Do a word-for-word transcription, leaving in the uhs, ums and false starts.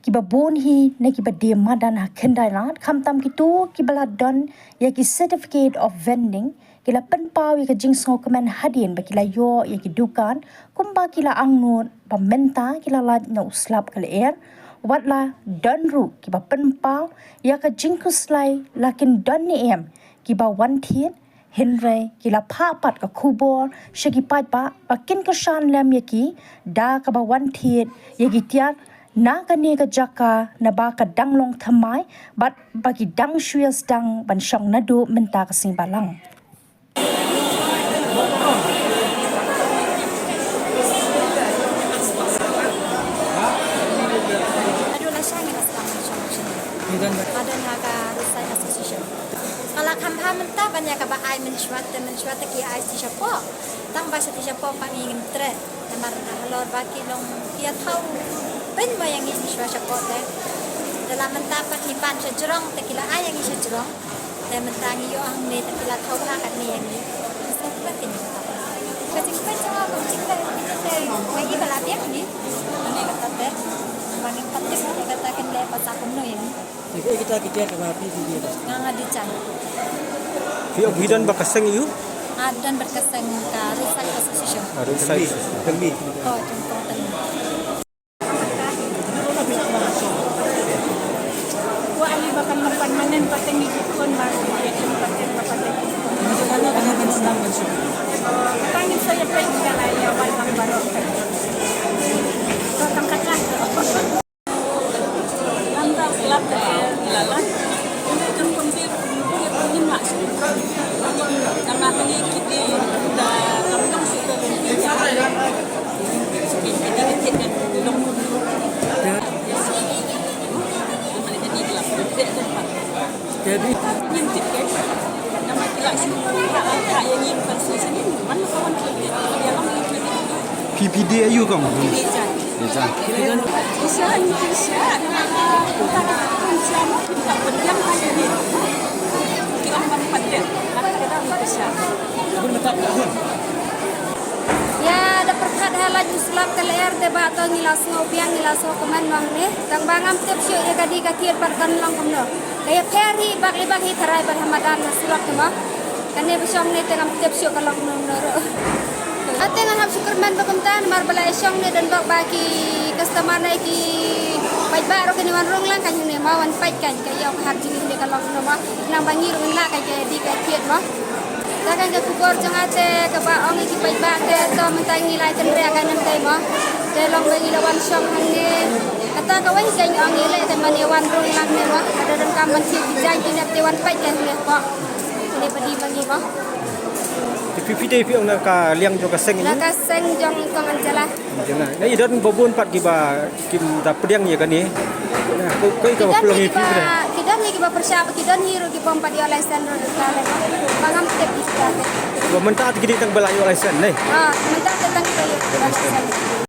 Kiba bun hi na kiba die madan ha khyndai lad, khamtam kito kiba la don ïa ki certificate of vending, ki la pynpaw ïa ka jingsngewkmen hadien ba ki la ïoh ïa ki dukan, kumba ki la angnud ba mynta ki la lait na u slap ka lyer. Wat la don ruh kiba pynpaw ïa ka jingkhuslai, la kin don ne em kiba wan thied, hynrei ki la phah pat ka khubor sha ki paidbah ba kin kyrshan lem ïa ki da kaba wan thied ïa ki tiar na kane ka jaka, naba ka dang long thymmai bad ba ki dang shu ïa sdang ban shong naduh mynta ka sngi balang. Haduh lashai ngi la sdang ban shong sini. Haduh ha ka Roadside Association. Nga la kham bha mynta ban ïa kaba ai mynshuwa te, mynshuwa te ki ai sha shapoh. Tang ba sha shapoh pat ngi ngim treh. Namar halor ba ki long ki ïa thaw pynmih ïa ngi mynshuwa shapoh te. Te la mynta pat ngi pan sha jrong te ki la ai ïa ngi sha jrong. Te mynta ngi ïoh hangne te ki la thaw bha katne ïa ngi. Sa pynlait ïa ngi. Ka jingpynjah ka jingpynjah te ngi ba la biang ngi. Ane kata te. Ba ngi pat te kata kan leh pat sa kumno ïa ngi. Ïa kita ki tiar kaba phi phi dei ba? Nga nga dei Chan. Phi ong phi don bad ka seng ïa u? Ah, don bad ka seng ka Roadside Association. Ah, Roadside. Tengmi. Oh, jong kong Tengmi. Wa ali ba kan permanent pateng di jikon ba pateng ba pateng. Kata ngin sa ïa peit ïa la ïa wan lang baroh. Kata kata. P P D A U kong. Dei Chan. Ïa da pyrkhat ha la ju slap ka lyer te ba to ngi la sngew biang ngi la sngew kmen noh ne. Tang ba ngam tip shuh ïa ka dei ka thied pat kan long kumno. Ka ïa pher hi bak li bak hi tharai bad ha madan ha surok te mo. Kane ba shong ne te ngam tip shuh ka long kumno kumno ruh. Ate ngan hap shu kyrmen ba kumta namar ba la ïa shong ne don bok ba ki customer ne ki paidbah ruh kine wan rung lang kan ne ma wan pait kan ka ïa ka hap jingim ne ka long kumno ma. Nang ba ngi ruh ngi lah ka ïa dei ka thied ma. Ta kan ka khubor jong nga te kaba ong ïa ki paidbah te to mynta ngi lai kynriah ka nang te ma. Te long ba ngi la wan shong hangne. Kata ka wei jaiñ ong ïa le te man ïa wan rung lang ne ma. Ka da donkam ban thied ki jaiñ ki nep te wan pait ka ne ko. Kane ba dei ba ngi ba. Te phi phi dei phi ong na ka liang jong ka seng ïa? Na ka seng jong Kong Angela. Angela. Na i don ba bun pat kiba kim da pdiang ïa kane. Na ko ko ka ba pulong ïa phi ba. Ki don ïa kiba pyrshah ba ki don hi ruh ki bym pat ïoh license ruh ka le. Ba ngam tip ïa ka. Ba mynta ki dei tang ba la ïoh license ne. Ah, mynta te tang ba ïoh license.